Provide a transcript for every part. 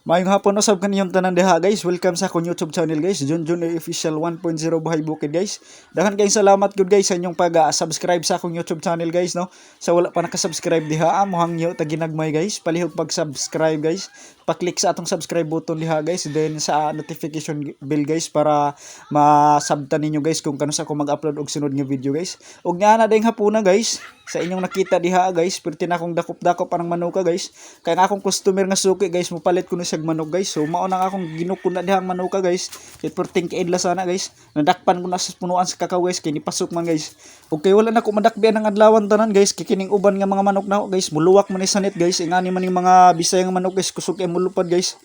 Maayong hapon usab kaninyong tanan diha, guys. Welcome sa akong YouTube channel, guys. Junjun Official 1.0 Buhay Bukid, guys. Daghan kayong salamat gud, guys, sa inyong pag-subscribe sa akong YouTube channel, guys, no. Sa wala pa naka-subscribe diha, mohangyo ta ginagmay, guys. Palihog pag-subscribe, guys. Pa-click sa atong subscribe button diha, guys, then sa notification bell, guys, para masabtan ninyo, guys, kung kanus ako mag-upload og sunod nga video, guys. Ug nga na dayong hapuna, guys, sa inyong nakita diha, guys, perti na akong dakop-dakop anang manuka, guys. Kay ang akong customer nga suki, guys, mopalit ko ni siyag manok, guys. So mao na nga akong ginukon na diha ang manuka, guys. Kay perting kaidla sana, guys. Nadakpan ko na sa punuan sa kakao, guys, kay nipasok man, guys. Okay, wala na ko madakbian ang adlawan tanan, guys, kay kining uban nga mga manok na guys, muluwak man ni sa net, guys. Ingani man ning mga Bisaya nga manok, guys, kusog kay mulupad, guys.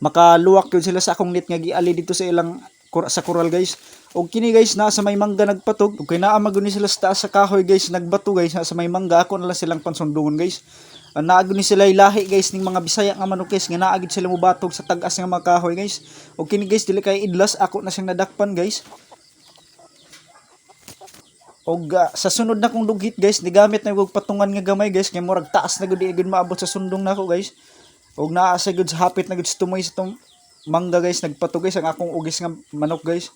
Makaluwak yun sila sa akong net nga giali dito sa ilang sa koral, guys. Og kini, guys, naa sa may mangga nagpatog. Og kay naa man gud ni sila sa taas sa kahoy, guys, nagbato, guys, naa sa may mangga, ako na lang silang pansundungon, guys. Ang naa gud ni sila lahi, guys, ning mga Bisaya nga manok, guys, nga naa gud sila mobatog sa tag-as nga mga kahoy, guys. Og kini, guys, dili kay idlas, ako na siyang nadakpan, guys. Og sa sunod na kong dughit, guys, nigamit na og patungan nga gamay, guys, kay murag taas na gud, di gud maabot sa sundong nako, guys. Og naa sa gud sa hapit na gud sa tumoy sa tong mangga, guys, nagpato, guys, ang akong ugis nga manok, guys.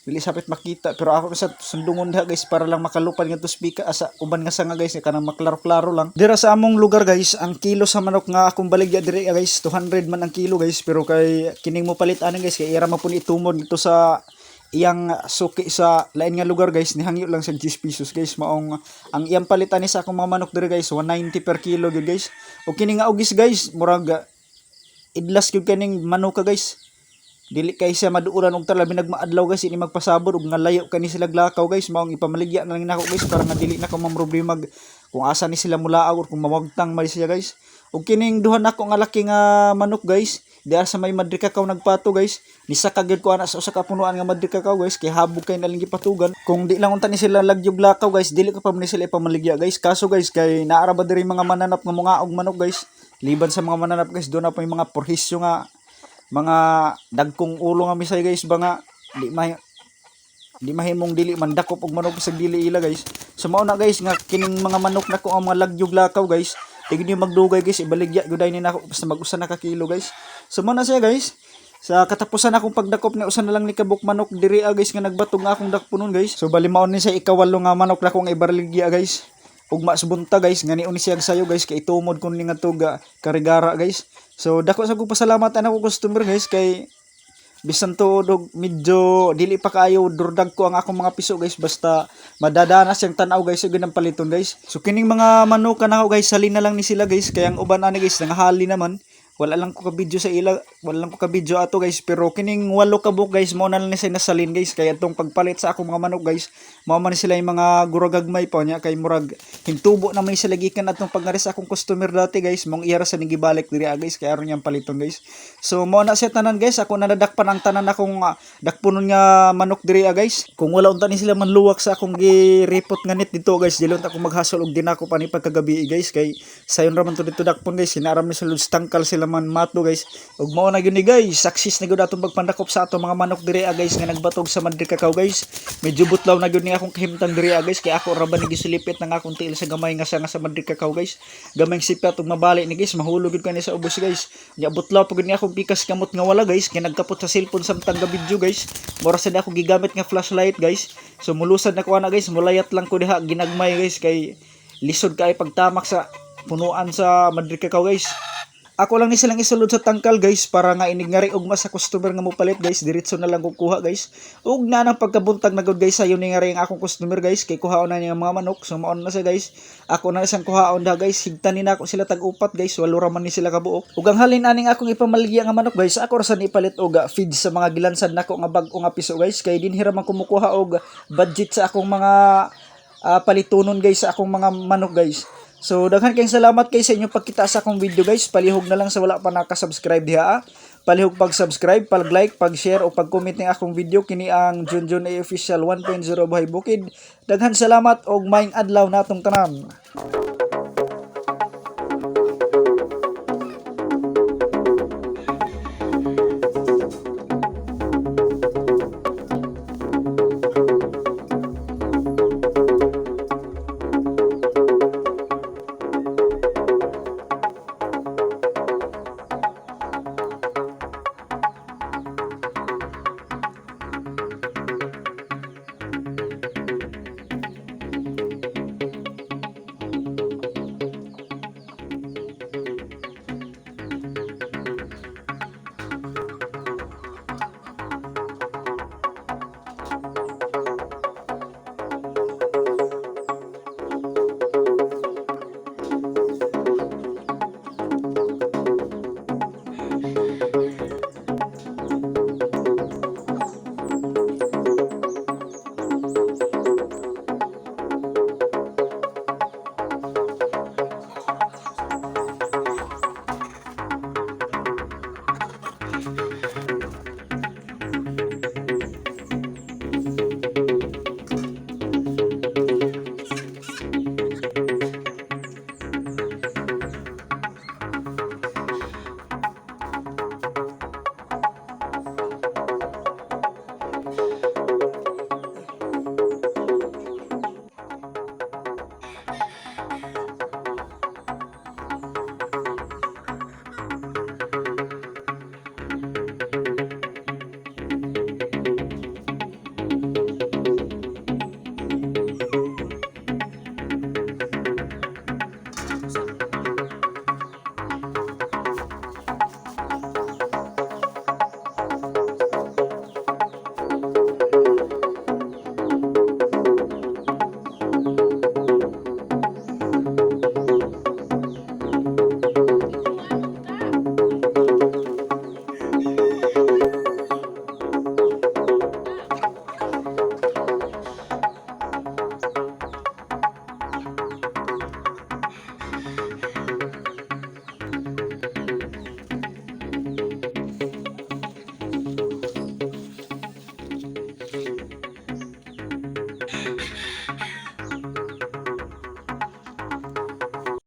Dili sapit makita pero ako sa sundungon diha, guys, para lang makalupad nga speaker asa uban nga sanga, guys, kanang maklaro-klaro lang. Dira sa among lugar, guys, ang kilo sa manok nga akong baligya diri, guys, 200 man ang kilo, guys, pero kay kining mo palit ani, guys, kay ira man pud itumod dito sa iyang suki sa lain nga lugar, guys, nihangyo lang sa 10 pesos, guys. Maong ang iyang palit ani sa akong mga manok diri, guys, 190 per kilo gyud, guys. O kini nga ugis, guys, murag idlas gyud kaning manuka, guys. Dili kay siya maduulan og talabi nagmaadlaw, guys, ini magpasabot og nga layo kani sila glakaw, guys. Maong ipamaligya na lang nako, guys, para nga dili na ko mamroblema kung asa ni sila mulaag or kung mawagtang man siya, guys. Ug kining duha nako nga laki nga manok, guys, diha sa may Madre Cacao nagpato, guys. Nisaka gyud ko ana sa usa ka punuan nga Madre Cacao, guys, kay habog kay nalang gipatugan. Kung di lang unta ni sila lagyog lakaw, guys, dili ko pa man ni sila ipamaligya, guys. Kaso, guys, kay naara ba diri mga mananap nga mga og manok, guys. Liban sa mga mananap, guys, doon na pa yung mga porhisyo nga mga dagkong ulo nga misay, guys, ba nga di mahimong dili man dakop og manok sa dili ila, guys. So mao na, guys, nga kining mga manok nako ang mga lagyog lakaw, guys. Tigid niyo magdugay, guys, ibaligya gyud ni nako basta mag-usa na ka kilo, guys. So mao na siya, guys. Sa katapusan akong pagdakop ni usa na lang ni kabuk manok diri, guys, nga nagbatog nga akong dakponon, guys. So bali mao ni sa ikawalo nga manok nako nga ibaligya, guys. Ugma sa bunta, guys, nga niuni siya sayo, guys, kay itumod kun ni nga tuga karigara, guys. So dako sa kong pasalamatan ako customer, guys, kay bisan tuod og medyo dili pa kaayo durdag ko ang akong mga piso, guys, basta madadanas yung tan-aw, guys, ug ang paliton, guys. So kining mga manuka nako, guys, salin na lang ni sila, guys, kay ang uban ani, guys, nangahali naman. Wala lang ko ka video sa ila, wala lang ko ka video ato, guys, pero kining walo ka buok, guys, mao na lang ni sila nasalin, guys, kay atong pagpalit sa akong mga manok, guys, mao man ni sila yung mga guragagmay pa niya kay murag hintubo na may sila gikan atong pagngari sa akong customer dati, guys, mong iyara sa ning gibalik diri, guys, kay aron niyang paliton, guys. So mao na siya tanan, guys. Ako na nadakpan ang tanan akong dakponon nga manok diri, guys. Kung wala unta ni sila manluwak sa akong giripot nga net dito, guys, dili unta ko maghasol og dinako pa ni pagkagabi, guys, kay sayon ra man to dito dakpon, guys. Hinaram ni sa luds tangkal sila man mato, guys. Ug mao na gyud ni, guys, success na gyud atong pagpandakop sa atong mga manok diri, guys, nga nagbatog sa Madre Cacao, guys. Medyo butlaw na gyud ni akong kahimtang diri, guys, kay ako ra ba ni gisilipit ng akong tiil sa gamay nga sa Madre Cacao, guys. Gamay sipat ug mabali ni, guys, mahulog gyud kani sa ubos, guys. Nya butlaw pa gyud ni akong pikas kamot nga wala, guys, kay nagkapot sa cellphone samtang ga video, guys. Mura sad ako gigamit nga flashlight, guys. So mulusad na ko ana, guys, mulayat lang ko diha ginagmay, guys, kay lisod kay pagtamak sa punuan sa Madre Cacao, guys. Ako lang ni silang isulod sa tangkal, guys, para nga inig ngari ugma sa customer nga mopalit, guys, diretso na lang kukuha, guys. Ug na nang pagkabuntag na gud, guys, sayo ni ngari ang akong customer, guys, kay kuhaon na niya ang mga manok. So maon na siya, guys. Ako na isang kuhaon da, guys, higtan ni nako sila tag upat, guys, walo ra man ni sila kabuok. Ug ang halin aning akong ipamalgya nga manok, guys, ako ra sad ipalit og feed sa mga gilansad nako nga bag-o nga piso, guys, kay dinhi ra man kumukuha og budget sa akong mga palitunon, guys, sa akong mga manok, guys. So daghan kayong salamat kay sa inyong pagkita sa akong video, guys. Palihog na lang sa wala pa naka-subscribe diha. Palihog pag-subscribe, pag-like, pag-share o pag-comment ng akong video. Kini ang Junjun A Official 1.0 Buhay Bukid. Daghan salamat og maayong adlaw natong tanan.